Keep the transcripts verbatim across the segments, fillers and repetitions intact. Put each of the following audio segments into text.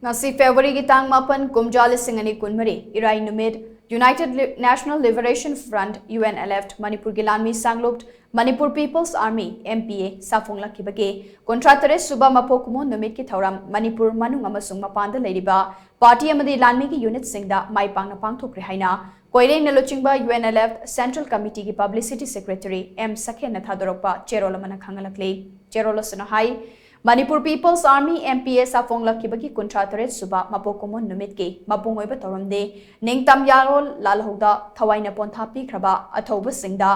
ꯉꯁꯤ Februaryꯒꯤ ꯇꯥꯡ ꯃꯥꯄꯟ, ꯀꯨꯝꯖꯥ ꯂꯤꯁꯤꯡ ꯑꯅꯤ ꯀꯨꯟꯃꯔꯤ, ꯏꯔꯥꯏ ꯅꯨꯃꯤꯠ, United Li-, National Liberation Front, UNLF, ꯃꯅꯤꯄꯨꯔꯒꯤ ꯂꯥꯟꯃꯤ ꯁꯥꯡꯂꯨꯞ, Manipur People's Army, MPA, ꯁꯥꯐꯣꯡꯂꯛꯈꯤꯕꯒꯤ ꯀꯨꯟꯊ꯭ꯔꯥ ꯇꯔꯦꯠ ꯁꯨꯕ ꯃꯄꯣꯛ ꯀꯨꯝꯑꯣꯟ ꯅꯨꯃꯤꯠꯀꯤ ꯊꯧꯔꯝ ꯃꯅꯤꯄꯨꯔ ꯃꯅꯨꯡ ꯑꯃꯁꯨꯡ ꯃꯄꯥꯟꯗ ꯂꯩꯔꯤꯕ party ꯑꯃꯗꯤ ꯂꯥꯟꯃꯤꯒꯤ unitꯁꯤꯡꯗ ꯃꯥꯏ ꯄꯥꯛꯅ ꯄꯥꯡꯊꯣꯛꯈ꯭ꯔꯦ ꯍꯥꯏꯅ ꯀꯣꯏꯔꯦꯡꯅ ꯂꯨꯆꯤꯡꯕ UNLF Central Committeeꯒꯤ Publicity Secretary M ꯁꯈꯦꯟꯅ ꯊꯥꯗꯣꯔꯛꯄ ꯆꯦꯔꯣꯜ ꯑꯃꯅ ꯈꯪꯍꯜꯂꯛꯂꯤ꯫ ꯆꯦꯔꯣꯜ ꯑꯁꯤꯅ ꯍꯥꯏ, Manipur People's Army, MPA, ꯁꯥꯐꯣꯡꯂꯛꯈꯤꯕꯒꯤ ꯀꯨꯟꯊ꯭ꯔꯥ ꯇꯔꯦꯠ ꯁꯨꯕ ꯃꯄꯣꯛ ꯀꯨꯝꯑꯣꯟ ꯅꯨꯃꯤꯠꯀꯤ ꯃꯄꯨꯡ ꯑꯣꯏꯕ ꯊꯧꯔꯝꯗꯤ ꯅꯤꯡꯇꯝ ꯌꯥꯔꯣꯜ ꯂꯥꯜꯍꯧꯗ ꯊꯋꯥꯏꯅ ꯄꯣꯟꯊꯥ ꯄꯤꯈ꯭ꯔꯕ ꯑꯊꯧꯕꯁꯤꯡꯗ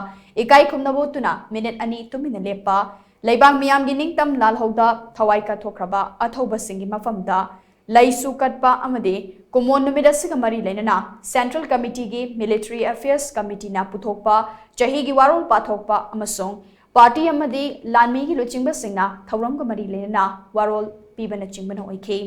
ꯏꯀꯥꯏ ꯈꯨꯝꯅꯕ ꯎꯠꯇꯨꯅ ꯃꯤꯅꯤꯠ ꯑꯅꯤ ꯇꯨꯃꯤꯟꯅ ꯂꯦꯞꯄ, ꯂꯩꯕꯥꯛ ꯃꯤꯌꯥꯝꯒꯤ ꯅꯤꯡꯇꯝ ꯂꯥꯜꯍꯧꯗ ꯊꯋꯥꯏ ꯀꯠꯊꯣꯛꯈ꯭ꯔꯕ ꯑꯊꯧꯕꯁꯤꯡꯒꯤ ꯃꯐꯝꯗ ꯂꯩꯁꯨ ꯀꯠꯄ ꯑꯃꯗꯤ ꯀꯨꯝꯑꯣꯟ ꯅꯨꯃꯤꯠ ꯑꯁꯤꯒ ꯃꯔꯤ ꯂꯩꯅꯅ Central Committeeꯒꯤ Military Affairs Committeeꯅ ꯄꯨꯊꯣꯛꯄ ꯆꯍꯤꯒꯤ ꯋꯥꯔꯣꯜ ꯄꯥꯊꯣꯛꯄ ꯑꯃꯁꯨꯡ party ꯑꯃꯗꯤ ꯂꯥꯟꯃꯤꯒꯤ ꯂꯨꯆꯤꯡꯕꯁꯤꯡꯅ ꯊꯧꯔꯝꯒ ꯃꯔꯤ ꯂꯩꯅꯅ ꯋꯥꯔꯣꯜ ꯄꯤꯕꯅꯆꯤꯡꯕꯅ ꯑꯣꯏꯈꯤ꯫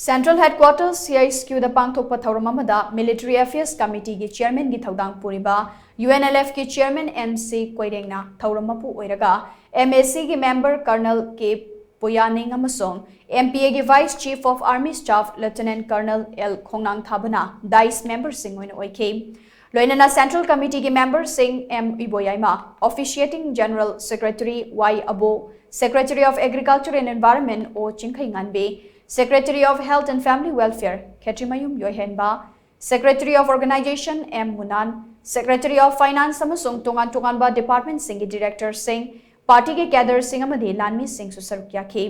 Central Headquarters, CHQꯗ ꯄꯥꯡꯊꯣꯛꯄ ꯊꯧꯔꯝ ꯑꯃꯗ Military Affairs Committeeꯒꯤ Chairmanꯒꯤ ꯊꯧꯗꯥꯡ ꯄꯨꯔꯤꯕ UNLFꯀꯤ Chairman M C ꯀꯣꯏꯔꯦꯡꯅ ꯊꯧꯔꯝ ꯃꯄꯨ ꯑꯣꯏꯔꯒ, MACꯒꯤ member Colonel K ꯄꯣꯌꯥꯅꯤꯡ ꯑꯃꯁꯨꯡ MPAꯒꯤ Vice Chief of Army Staff Lieutenant Colonel L ꯈꯣꯡꯅꯥꯡꯊꯥꯕꯅ dais memberꯁꯤꯡ ꯑꯣꯏꯅ ꯑꯣꯏꯈꯤ꯫ ꯂꯣꯏꯅꯅ Central Committeeꯒꯤ memberꯁꯤꯡ M ꯏꯕꯣꯌꯥꯏꯃ, Officiating General Secretary Y ꯑꯕꯣ, Secretary of Agriculture and Environment O ꯆꯤꯡꯈꯩꯉꯥꯟꯕꯤ, Secretary of Health and Family Welfare Khetrimayum ꯌꯣꯏꯍꯦꯟꯕ, Secretary of Organization M ꯃꯨꯅꯥꯟ, Secretary of Finance ꯑꯃꯁꯨꯡ ꯇꯣꯉꯥꯟ ꯇꯣꯉꯥꯟꯕ departmentꯁꯤꯡꯒꯤ directorꯁꯤꯡ, partyꯒꯤ cadreꯁꯤꯡ ꯑꯃꯗꯤ ꯂꯥꯟꯃꯤꯁꯤꯡꯁꯨ ꯁꯔꯨꯛ ꯌꯥꯈꯤ꯫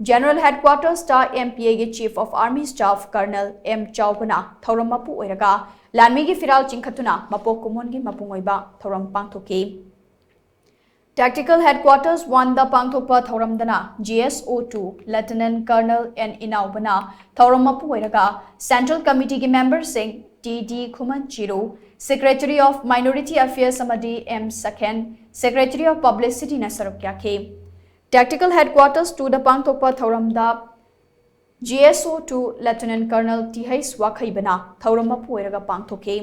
General Headquartersꯇ MPAꯒꯤ Chief of Army Staff Colonel M ꯆꯥꯎꯕꯅ ꯊꯧꯔꯝ ꯃꯄꯨ ꯑꯣꯏꯔꯒ ꯂꯥꯟꯃꯤꯒꯤ ꯐꯤꯔꯥꯜ ꯆꯤꯡꯈꯠꯇꯨꯅ ꯃꯄꯣꯛ ꯀꯨꯝꯑꯣꯟꯒꯤ ꯃꯄꯨꯡ ꯑꯣꯏꯕ ꯊꯧꯔꯝ ꯄꯥꯡꯊꯣꯛꯈꯤ꯫ Tactical Headquarters Oneꯗ ꯄꯥꯡꯊꯣꯛꯄ ꯊꯧꯔꯝꯗꯅ GSO Two Lieutenant Colonel N ꯏꯅꯥꯎꯕꯅ ꯊꯧꯔꯝ ꯃꯄꯨ ꯑꯣꯏꯔꯒ Central Committeeꯒꯤ memberꯁꯤꯡ T D Khuman Chiru, Secretary of Minority Affairs ꯑꯃꯗꯤ M ꯁꯈꯦꯟ, Secretary of Publicityꯅ ꯁꯔꯨꯛ ꯌꯥꯈꯤ꯫ Tactical Headquarters Twoꯗ ꯄꯥꯡꯊꯣꯛꯄ ꯊꯧꯔꯝꯗ GSO Two Lieutenant Colonel T H ꯋꯥꯈꯩꯕꯅ ꯊꯧꯔꯝ ꯃꯄꯨ ꯑꯣꯏꯔꯒ ꯄꯥꯡꯊꯣꯛꯈꯤ꯫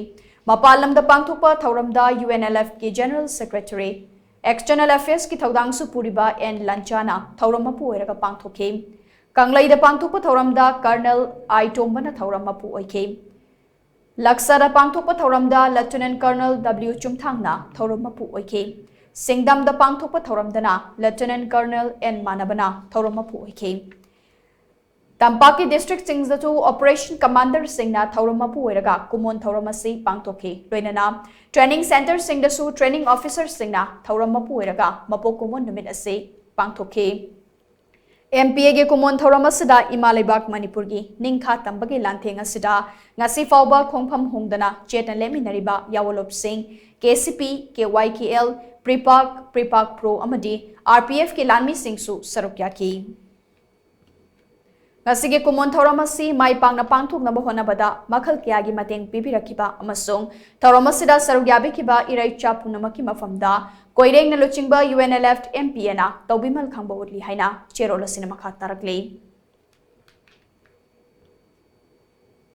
ꯃꯄꯥꯟ ꯂꯝꯗ ꯄꯥꯡꯊꯣꯛꯄ ꯊꯧꯔꯝꯗ UNLFꯀꯤ General Secretary, External Affairsꯀꯤ ꯊꯧꯗꯥꯡꯁꯨ ꯄꯨꯔꯤꯕ N ꯂꯟꯆꯥꯅ ꯊꯧꯔꯝ ꯃꯄꯨ ꯑꯣꯏꯔꯒ ꯄꯥꯡꯊꯣꯛꯈꯤ꯫ ꯀꯪꯂꯩꯗ ꯄꯥꯡꯊꯣꯛꯄ ꯊꯧꯔꯝꯗ Colonel ꯑꯥꯏ ꯇꯣꯝꯕꯅ ꯊꯧꯔꯝ ꯃꯄꯨ ꯑꯣꯏꯈꯤ꯫ ꯂꯛꯁꯥꯗ ꯄꯥꯡꯊꯣꯛꯄ ꯊꯧꯔꯝꯗ Lieutenant Colonel W ꯆꯨꯝꯊꯥꯡꯅ ꯊꯧꯔꯝ ꯃꯄꯨ ꯑꯣꯏꯈꯤ꯫ ꯁꯤꯡꯗꯥꯝꯗ ꯄꯥꯡꯊꯣꯛꯄ ꯊꯧꯔꯝꯗꯅ Lieutenant Colonel ꯑꯦꯟ ꯃꯥꯅꯕꯅ ꯊꯧꯔꯝ ꯃꯄꯨ ꯑꯣꯏꯈꯤ꯫ ꯇꯝꯄꯥꯛꯀꯤ districtꯁꯤꯡꯗꯁꯨ operation commanderꯁꯤꯡꯅ ꯊꯧꯔꯝ ꯃꯄꯨ ꯑꯣꯏꯔꯒ ꯀꯨꯃꯣꯟ ꯊꯧꯔꯝ ꯑꯁꯤ ꯄꯥꯡꯊꯣꯛꯈꯤ꯫ ꯂꯣꯏꯅꯅ training centreꯁꯤꯡꯗꯁꯨ training officerꯁꯤꯡꯅ ꯊꯧꯔꯝ ꯃꯄꯨ ꯑꯣꯏꯔꯒ ꯃꯄꯣꯛ ꯀꯨꯃꯣꯟ ꯅꯨꯃꯤꯠ ꯑꯁꯤ ꯄꯥꯡꯊꯣꯛꯈꯤ꯫ MPAꯒꯤ ꯀꯨꯃꯣꯟ ꯊꯧꯔꯝ ꯑꯁꯤꯗ ꯏꯃꯥ ꯂꯩꯕꯥꯛ ꯃꯅꯤꯄꯨꯔꯒꯤ ꯅꯤꯡꯈꯥ ꯇꯝꯕꯒꯤ ꯂꯥꯟꯊꯦꯡ ꯑꯁꯤꯗ ꯉꯁꯤ ꯐꯥꯎꯕ ꯈꯣꯡꯐꯝ ꯍꯣꯡꯗꯅ ꯆꯦꯠꯅ ꯂꯦꯞꯃꯤꯟꯅꯔꯤꯕ ꯌꯥꯑꯣꯟꯂꯨꯞꯁꯤꯡ, KCP, KYKL, PREPAK, PREPAK Pro ꯑꯃꯗꯤ RPFꯀꯤ ꯂꯥꯟꯃꯤꯁꯤꯡꯁꯨ ꯁꯔꯨꯛ ꯌꯥꯈꯤ꯫ ꯉꯁꯤꯒꯤ ꯀꯨꯃꯣꯟ ꯊꯧꯔꯝ ꯑꯁꯤ ꯃꯥꯏ ꯄꯥꯛꯅ ꯄꯥꯡꯊꯣꯛꯅꯕ ꯍꯣꯠꯅꯕꯗ ꯃꯈꯜ ꯀꯌꯥꯒꯤ ꯃꯇꯦꯡ ꯄꯤꯕꯤꯔꯛꯈꯤꯕ ꯑꯃꯁꯨꯡ ꯊꯧꯔꯝ ꯑꯁꯤꯗ ꯁꯔꯨꯛ ꯌꯥꯕꯤꯈꯤꯕ ꯏꯔꯩꯆꯥ ꯄꯨꯝꯅꯃꯛꯀꯤ ꯃꯐꯝꯗ ꯀꯣꯏꯔꯦꯡꯅ ꯂꯨꯆꯤꯡꯕ UNLF MPAꯅ ꯇꯧꯕꯤꯃꯜ ꯈꯪꯕ ꯎꯠꯂꯤ ꯍꯥꯏꯅ ꯆꯦꯔꯣꯜ ꯑꯁꯤꯅ ꯃꯈꯥ ꯇꯥꯔꯛꯂꯤ꯫